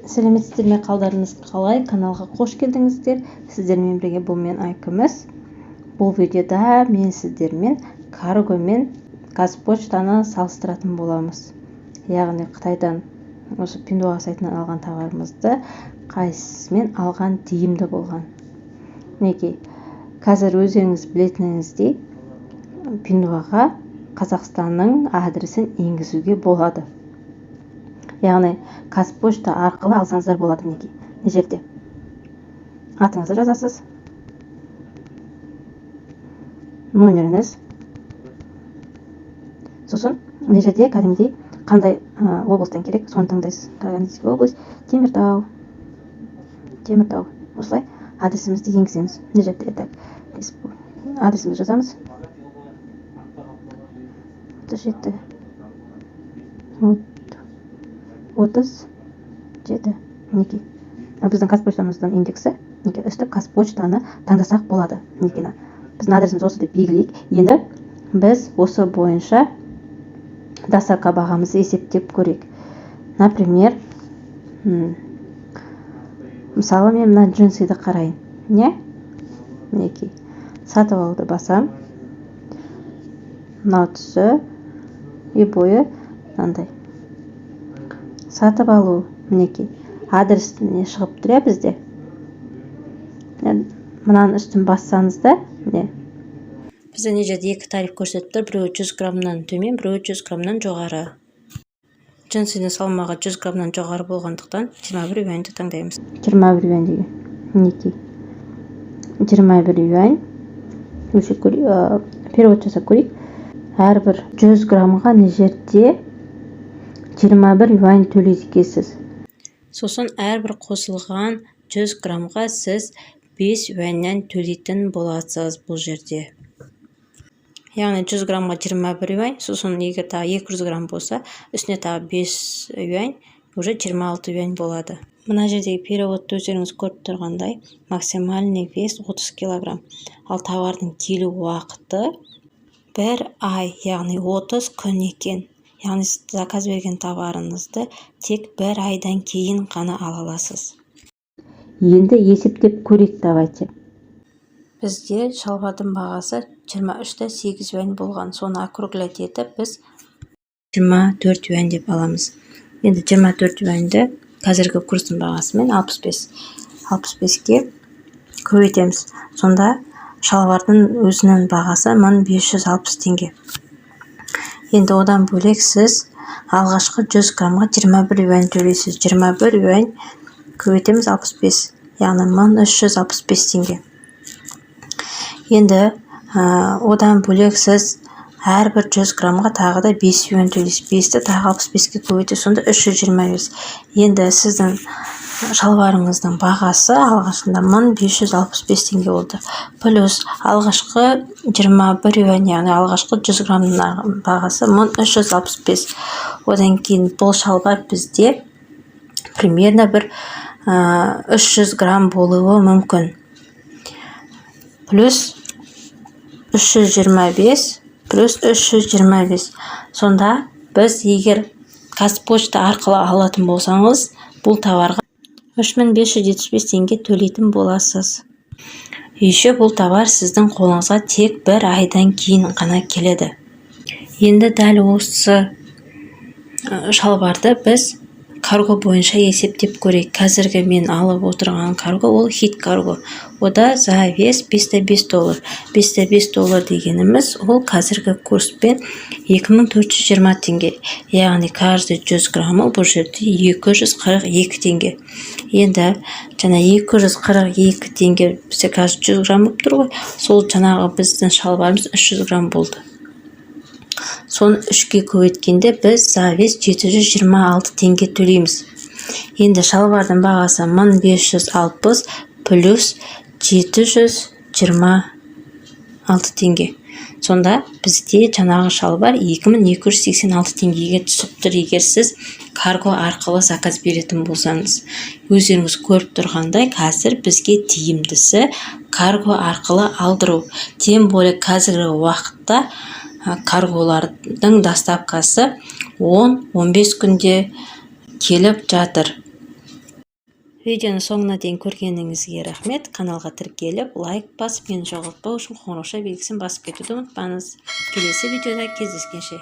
Сәлеметсіздер ме, қалдарыңыз қалай? Каналға қош келдіңіздер! Сіздермен бірге бұл мен, Айкүміс. Бұл видеода мен сіздермен карго мен Қазпочтаны салыстыратын боламыз, яғни Қытайдан осы Пиндуодуо сайтынан алған товарымызды қайсысымен алған тиімді болған. Мінекей, қазір өздеріңіз білетініңіздей, Пиндуодуоға Қазақстанның адресін енгізуге болады, яғни Қазпочта арқылы алсаңыздар болады. Мінекей, мына жерде атыңызды жазасыз, номеріңіз, сосын мына жерде кәдімгідей қандай облыстан керек, соны таңдайсыз. Карагандинская область, Теміртау, Теміртау. Осылай адресімізді енгіземіз. Мына жерде, так, адресімізді жазамыз: 37, 37. Мінекей, біздің Қазпочтамыздың индексі. Мінекей, өстіп Қазпочтаны таңдасақ болады. Мінекей, біздің адресіміз осы деп белгілейік. Енді біз осы бойынша доставка бағамызды есептеп көрейік. Например, мысалы, мен мына джинсыды қарайын, не, мінекей, сатып алуды басам. Мынау түсі и бойы мынандай. Сатып алу. Мінекей, адрес міне шығып тұр, иә. Бізде мынаның үстін бассаңыз да, міне, бізде мына жерде екі тариф көрсетіп тұр: біреуі 100 граммнан төмен, біреуі 100 граммнан жоғары. Джинсының салмағы 100 граммнан жоғары болғандықтан, 21 юаньді таңдаймыз. 21 юань деген, мінекей, 21 юань. Өлшеп көрейік, перевод жасап көрейік. Әрбір 100 граммға мына жерде 21 юань төлейді екенсіз. Сосын әрбір қосылған 100 граммға сіз 5 юаньнан төлейтін боласыз бұл жерде. Яғни 100 граммға 21 юань, сосын егер тағы 200 грамм болса, үстіне тағы 5 юань, уже 26 юань болады. Мына жердегі переводты өздеріңіз көріп тұрғандай, максимальный вес 30 килограмм, ал товардың келу уақыты бір ай, яғни 30 күн екен. Яғни заказ берген товарыңызды тек бір айдан кейін ғана ала аласыз. Енді есептеп көрейік, давайте. Бізде шалбардың бағасы 23,8 юань болған. Соны округлять етіп, біз 24 юань деп аламыз. Енді 24 юаньді қазіргі курстың бағасымен 65-ке көбейтеміз. Сонда шалбардың өзінің бағасы 1560 теңге. Енді одан бөлек сіз алғашқы 100 граммға 21 юань төлейсіз. 21 юань көбейтеміз 65, яғни 1365 теңге. Енді одан бөлек сіз әрбір 100 граммға тағы да 5 юань төлейсіз. 5-ті тағы 65-ке көбейтесіз, сонда 325. Енді сіздің шалбарыңыздың бағасы алғашында 1565 теңге болды, плюс алғашқы 21 юань, яғни алғашқы 100 граммның бағасы 1365. Одан кейін бұл шалбар бізде примерно бір 300 грамм болуы мүмкін. Плюс 325, плюс 325. Сонда біз, егер Қазпочта арқылы алатын болсаңыз, бұл товарға 3575 теңге төлейтін боласыз. Еще бұл товар сіздің қолыңызға тек бір айдан кейін ғана келеді. Енді дәл осы шалбарды біз карго бойынша есептеп көрейік. Қазіргі мен алып отырған карго ол Хит Карго. Ода за вес 5,5 доллар. 5,5 доллар дегеніміз ол қазіргі курспен 2420 теңге, яғни каждый 100 граммы бұл жерде 242 теңге. Енді жаңа 242 теңге бізде қазір 100 грамм болып тұр ғой, сол жаңағы біздің шалбарымыз 300 грамм болды. Соны үшке көбейткенде, біз за вес 726 теңге төлейміз. Енді шалбардың бағасы 1560 плюс 726 теңге. Сонда бізде жаңағы шалбар 2286 теңгеге түсіп тұр, егер сіз карго арқылы заказ беретін болсаңыз. Өздеріңіз көріп тұрғандай, қазір бізге тиімдісі карго арқылы алдыру. Тем более қазіргі уақытта карголардың доставкасы 10-15 күнде келіп жатыр. Видеоны соңына дейін көргеніңізге рахмет. Каналға тіркеліп, лайк басып, мені жоғалтпау үшін қоңырауша белгісін басып кетуді ұмытпаңыз. Келесі видеода кездескенше!